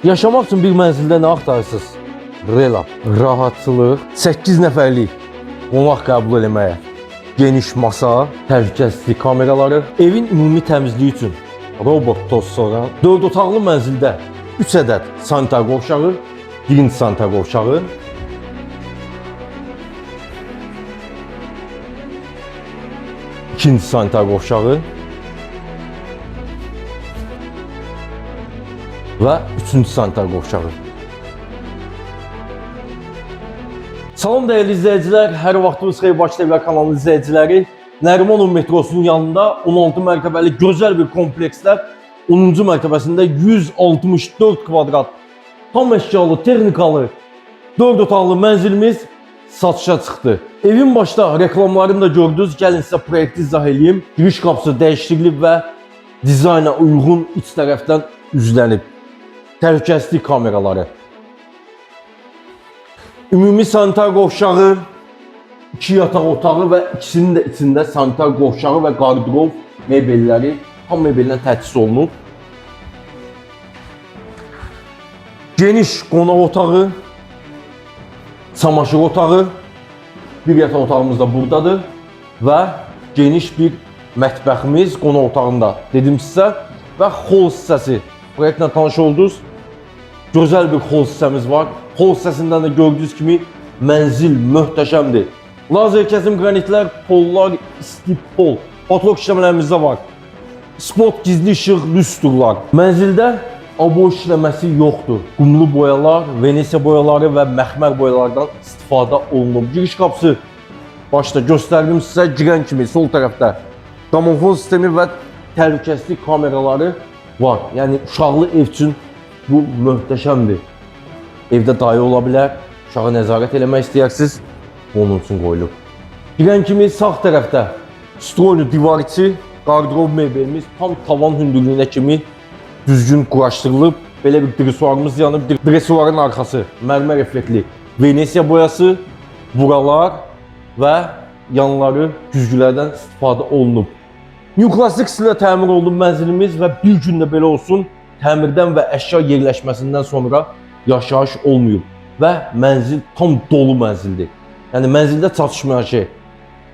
Yaşamaq üçün bir mənzildə nə axtarırsınız? Rela, rahatçılıq, 8 nəfərlik qonaq qəbul eləməyə geniş masa, təhlükəsizlik kameraları, evin ümumi təmizliyi üçün robot toz soran, 4 otaqlı mənzildə 3 ədəd sanitar qovşağı, birinci sanitar qovşağı, ikinci sanitar qovşağı və üçüncü sanitar qovşağı. Salam dəyərli izləyicilər, hər vaxtınız xeyir Bakı TV kanalının izləyiciləri. Nərimanov metrosunun yanında 16 mərtəbəli gözəl bir kompleksdə 10-cu mərtəbəsində 164 kvadrat tam əşyalı, texnikalı 4 otaqlı mənzilimiz satışa çıxdı. Evin başda reklamlarını da gördünüz. Gəlin sizə proyekti izah eləyim. Giriş qapısı dəyişdirilib və dizayna uyğun iç tərəfdən üzlənib. Təhlükəsizlik kameraları. Ümumi sanitar qovşağı, iki yataq otağı və ikisinin də içində sanitar qovşağı və qardırop mebelləri tam mebellə təchiz olunub. Geniş qonaq otağı, çamaşır otağı, bir yataq otağımız da buradadır və geniş bir mətbəximiz qonaq otağında dedim sizə və hol hissəsi. Proyektlə tanış oldunuz. Gözəl bir hol hissəmiz var. Hol hissəsindən də gördüyünüz kimi mənzil möhtəşəmdir. Lazer kəsim qranitlər, pollar isti pol. Patlok işləmələrimiz də var. Spot gizli işıq lüstrlar. Mənzildə abo işləməsi yoxdur. Qumlu boyalar, Venesiya boyaları və məxmər boyalardan istifadə olunub. Giriş qapısı başda göstərdim sizə girən kimi sol tərəfdə domofon sistemi və təhlükəsizlik kameraları var. Yəni uşaqlı ev üçün bu möhtəşəmdir. Evdə dayı ola bilər, uşağı nəzarət eləmək istəyirsiniz, bu onun üçün qoyulub. Girən kimi sağ tərəfdə stroylu divar içi, qardırop mebelimiz tam tavan hündürlüyünə kimi düzgün quraşdırılıb. Belə bir dresuarımız yanıb. Dresuarın arxası mərmər effektli Venesiya boyası, buralar və yanları güzgülərdən istifadə olunub. New Classic stildə təmir olunub mənzilimiz və bir gün də belə olsun, təmirdən və əşya yerləşməsindən sonra yaşayış olmayıb və mənzil tam dolu mənzildir. Yəni mənzildə çatışmayan şey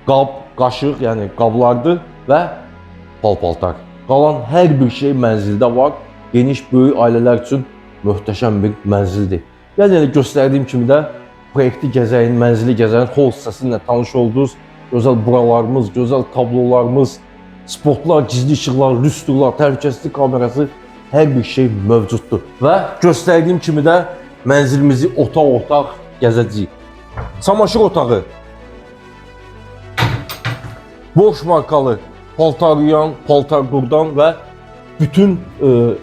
qab, qaşıq, yəni qablardır və pal-paltar. Qalan hər bir şey mənzildə var. Geniş, böyük ailələr üçün möhtəşəm bir mənzildir. Yəni elə göstərdiyim kimi də proyekti gəzəyin, mənzili gəzəyin hol hissəsi ilə tanış oldunuz. Gözəl buralarımız, gözəl tablolarımız, spotlar, gizli işıqlar, lüstrlar, təhlükəsizlik kamerası, hər bir şey mövcuddur. Və göstərdiyim kimi də mənzilimizi otaq-otaq gəzəcəyik. Çamaşır otağı. Bosch markalı paltar yuyan, paltar qurdan və bütün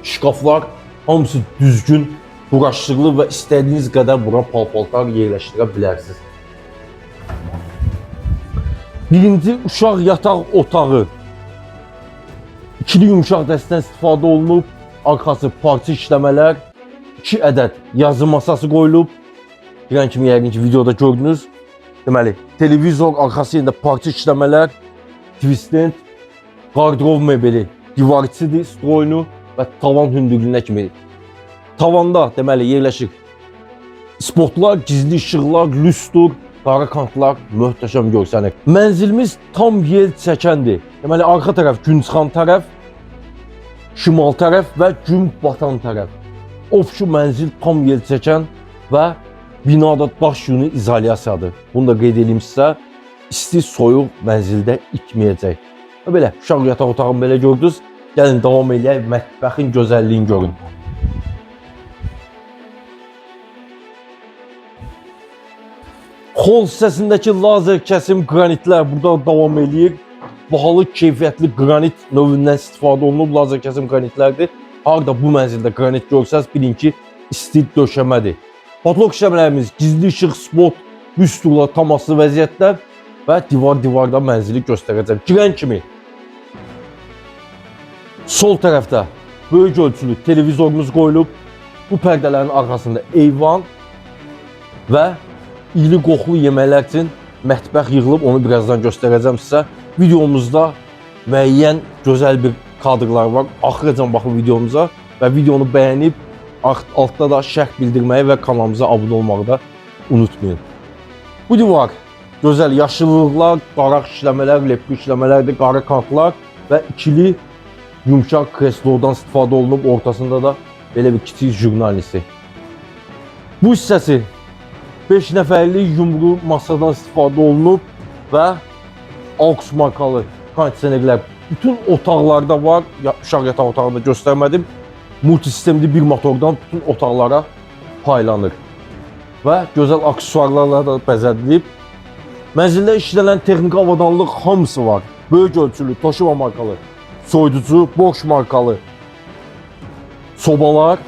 şkaflar hamısı düzgün quraşdırılıb və istədiyiniz qədər bura pal-paltar yerləşdirə bilərsiniz. Birinci uşaq yataq otağı. İkili yumşaq dəstdən istifadə olunub. Arxası parça işləmələr, 2 ədəd yazı masası qoyulub. Girən kimi yəqin ki videoda gördünüz. Deməli, televizor arxası yenə də parça işləmələr, twistent, qardırop mebeli, divar içidir, stroynu və tavan hündürlüyünə kimi. Tavanda deməli yerləşir spotlar, gizli işıqlar, lüstr, qara kantlar möhtəşəm görsənir. Mənzilimiz tam yel çəkəndir. Deməli arxa tərəf gün çıxan tərəf, şimal tərəf və gün batan tərəf. Ofşu mənzil tam yel çəkən və binada daş yunu izolyasiyadır. Bunu da qeyd edeyim sizə. İsti, soyuq mənzildə itməyəcək. Və belə uşaq yataq otağını belə gördünüz. Gəlin davam eləyək, mətbəxin gözəlliyini görün. Hol hissəsindəki lazer kəsim qranitlər burada davam eləyir. Bahalı, keyfiyyətli qranit növündən istifadə olunub lazer kəsim qranitlərdir. Harda bu mənzildə qranit görsəz bilin ki, isti döşəmədir. Patlok işləmələrimiz gizli işıq, spot, lüstrla tam asılı vəziyyətdə və divar divarda mənzili göstərəcəm. Girən kimi sol tərəfdə böyük ölçülü televizorumuz qoyulub. Bu pərdələrin arxasında eyvan və iyli qoxulu yeməklər üçün mətbəx yığılıb, onu birazdan göstərəcəm sizə. Videomuzda müəyyən gözəl bir kadrlar var. Axıracan baxın videomuza və videonu bəyənib Altda da şərh bildirməyi və kanalımıza abunə olmağı da unutmayın. Bu divar gözəl yaşıllıqlar, qaraq işləmələr, lepki işləmələrdir, qara kantlar və ikili yumşaq kreslodan istifadə olunub. Ortasında da belə bir kiçik jurnalisi. Bu hissəsi 5 nəfərlik yumru masadan istifadə olunub və AUX markalı kondisionerlər bütün otaqlarda var. Uşaq yataq otağında göstərmədim. Multisistemli bir motordan bütün otaqlara paylanır. Və gözəl aksesuarlarla da bəzədilib. Mənzildə işlənən texniki avadanlıq hamısı var. Böyük ölçülü Toshiba markalı soyuducu, Bosch markalı sobalar.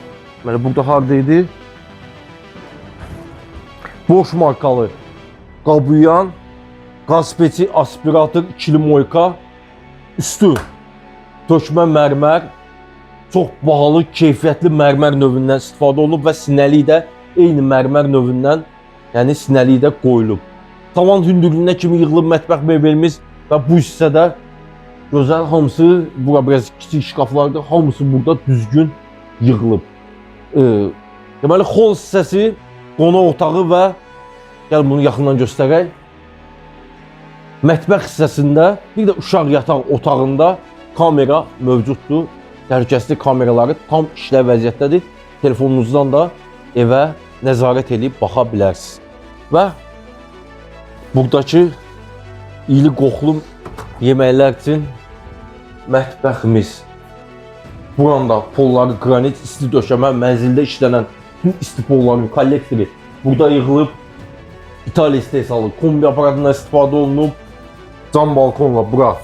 Deməli burada harda idi? Bosch markalı qabuyan, qaz peçi, aspirator, ikili moyka, üstü tökmə mərmər, çox bahalı, keyfiyyətli mərmər növündən istifadə olunub və sinəlik də eyni mərmər növündən, yəni sinəlik də qoyulub. Tavan hündürlüyünə kimi yığılıb mətbəx mebelimiz və bu hissədə gözəl hamısı, bura biraz kiçik şkaflardır, hamısı burada düzgün yığılıb. Deməli, hol hissəsi, qonaq otağı və gəl bunu yaxından göstərək. Mətbəx hissəsində, bir də uşaq yataq otağında kamera mövcuddur. Təhlükəsizlik kameraları tam işləv vəziyyətdədir. Telefonunuzdan da evə nəzarət edib baxa bilərsiniz. Və buradakı iyli qoxulu yeməklər üçün mətbəximiz. Buranda polları qranit, isti döşəmə, mənzildə işlənən bütün isti polların kollektori burada yığılıb. İtaliya istehsalı kombi aparatından istifadə olunub. Cam balkonla bura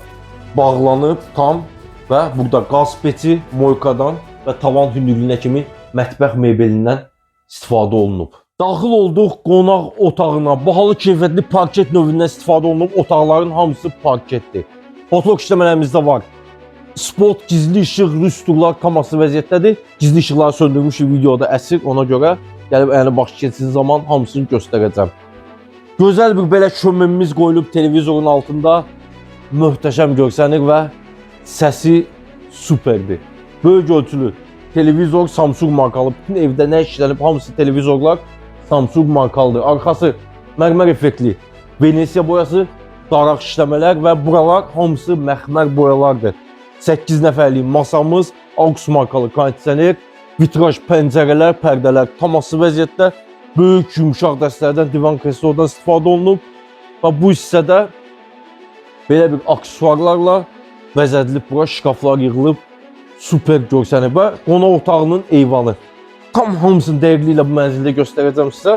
bağlanıb tam və burada qaz peçi, moykadan və tavan hündürlüyünə kimi mətbəx mebelindən istifadə olunub. Daxil olduq qonaq otağına. Bahalı keyfiyyətli parket növündən istifadə olunub. Otaqların hamısı parketdir. Potolok işləmələrimizdə var. Spot, gizli işıq, lüstrlar tam asılı vəziyyətdədir. Gizli işıqları söndürmüşük, videoda əsir. Ona görə gəlib əyani baş keçsin zaman hamısını göstərəcəm. Gözəl bir belə şömemimiz qoyulub televizorun altında. Möhtəşəm görsənir və səsi superdir. Böyük ölçülü televizor Samsung markalı. Bütün evdə nə işlənib hamısı televizorlar Samsung markalıdır. Arxası mərmər effektli Venesiya boyası, daraq işləmələr və buralar hamısı məxmər boyalardır. 8 nəfərlik masamız, AUX markalı kondisioner, vitraj pəncərələr, pərdələr tam asılı vəziyyətdə. Böyük yumşaq dəstələrdən, divan kreslodan istifadə olunub və bu hissədə belə bir aksesuarlarla bəzədilib, bura şkaflar yığılıb, super görsənir və qonaq otağının eyvanı. Tam hamısını dəqiqliyi ilə bu mənzildə göstərəcəm sizə.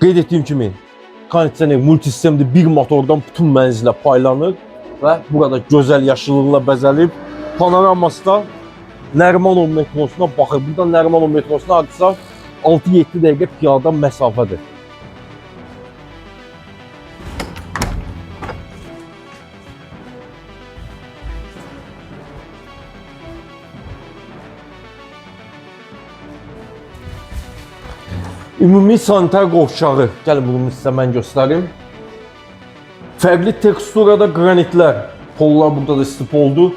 Qeyd etdiyim kimi, kondisioner multisistemli bir motordan bütün mənzilə paylanır və burada gözəl yaşıllıqla bəzəlib. Panoraması da Nərimanov metrosuna baxır. Buradan Nərimanov metrosuna hardasa 6-7 dəqiqə piyada məsafədir. Ümumi sanitar qovşağı. Gəlin bunu sizə mən göstərim. Fərqli teksturada qranitlər. Pollar burada da istif oldu.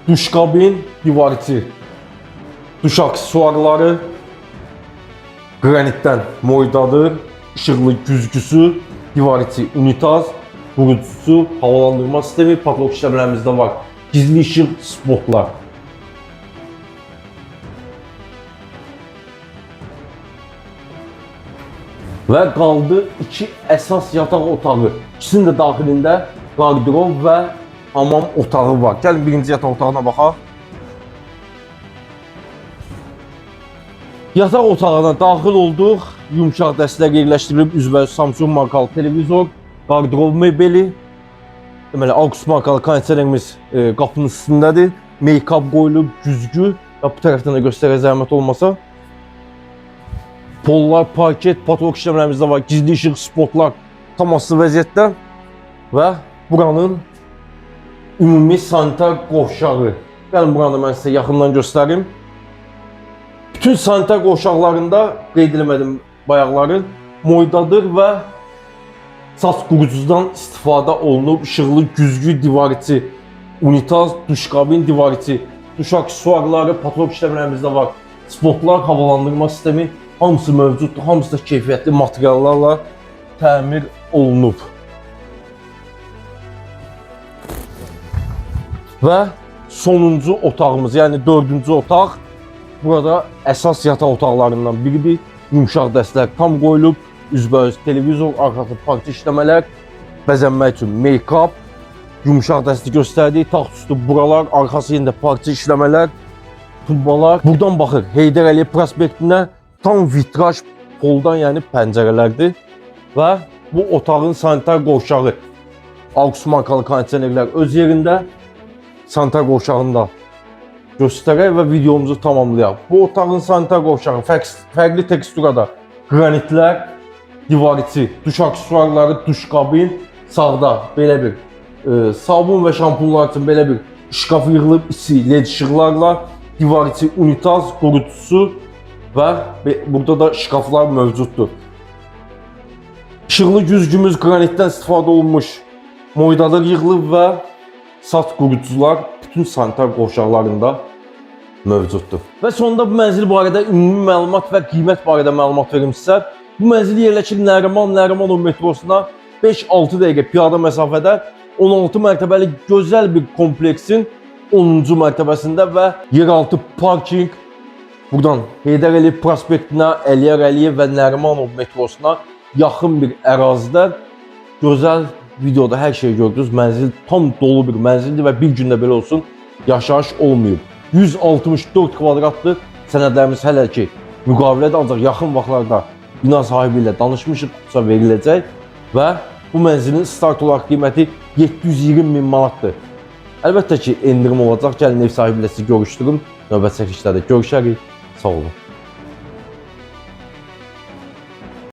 Duş kabin, divar içi. Duş aksesuarları qranitdən moydadır. İşıqlı güzgüsü, divar içi unitaz, qurucusu, havalandırma sistemi, patolog işləmələrimizdə var. Gizli işıq spotlar. Və qaldı iki əsas yataq otağı. İkisinin də daxilində qardırob və hamam otağı var. Gəlin birinci yataq otağına baxaq. Yataq otağına daxil olduq. Yumşaq dəstlər yerləşdirilib, üzbəüz Samsung markalı televizor, qardırob mebeli. Deməli, AUX markalı kondisionerimiz qapının üstündədir. Make-up qoyulub, güzgü. Və bu tərəfdən də göstərək zəhmət olmasa. Pollar, parket, patolog işləmələrimizdə var. Gizli işıq, spotlar tam asılı vəziyyətdə. Və buranın ümumi sanitar qovşağı. Gəlin buranı da mən sizə yaxından göstərim. Bütün sanitar qovşaqlarında qeyd eləmədim bayaqları moydadır və saç qurucudan istifadə olunub. İşıqlı güzgü, divar içi unitaz, duş kabin, divar içi Duş aksesuarları, patolog işləmələrimizdə var. Spotlar, havalandırma sistemi hamısı mövcuddur. Hamısı da keyfiyyətli materiallarla təmir olunub. Və sonuncu otağımız, yəni dördüncü otaq burada əsas yataq otaqlarından biridir. Yumşaq dəstlər tam qoyulub, üzbəüz televizor, arxası parça işləmələr, bəzənmək üçün make-up, yumşaq dəsti göstərdik, taxt üstü buralar, arxası yenə də parça işləmələr, tumbalar. Buradan baxır Heydər Əliyev prospektinə tam vitraj poldan, yəni pəncərələrdir və bu otağın sanitar qovşağı Aux markalı kondisionerlər öz yerində, sanitar qovşağını da göstərək və videomuzu tamamlayaq. Bu otağın sanitar qovşağı fərqli teksturada qranitlər, divar içi, duş aksesuarları, duş kabin, sağda belə bir sabun və şampunlar üçün belə bir şkaf yığılıb, içi led işıqlarla, divar içi unitaz, qurutucusu və burada da şkaflar mövcuddur. İşıqlı güzgümüz qranitdən istifadə olunmuş moydalar yığılıb və sat qurutucular bütün sanitar qovşaqlarında mövcuddur. Və sonda bu mənzil barədə ümumi məlumat və qiymət barədə məlumat verim sizə. Bu mənzil yerləşir Nərimanov metrosuna 5-6 dəqiqə piyada məsafədə 16 mərtəbəli gözəl bir kompleksin 10-cu mərtəbəsində və yeraltı parking buradan Heydər Əliyev prospektinə, Əliyar Əliyev və Nərimanov metrosuna yaxın bir ərazidə gözəl videoda hər şeyi gördünüz. Mənzil tam dolu bir mənzildir və bir gündə belə olsun yaşayış olmayıb. 164 kvadratdır. Sənədlərimiz hələ ki müqavilədə, ancaq yaxın vaxtlarda bina sahibi ilə danışmışıq, qısa veriləcək və bu mənzilin start olaraq qiyməti 720 min manatdır. Əlbəttə ki, endirim olacaq. Gəlin ev sahibi ilə sizi görüşdürüm. Növbəti çəkilişlərdə görüşərik. Sağ olun.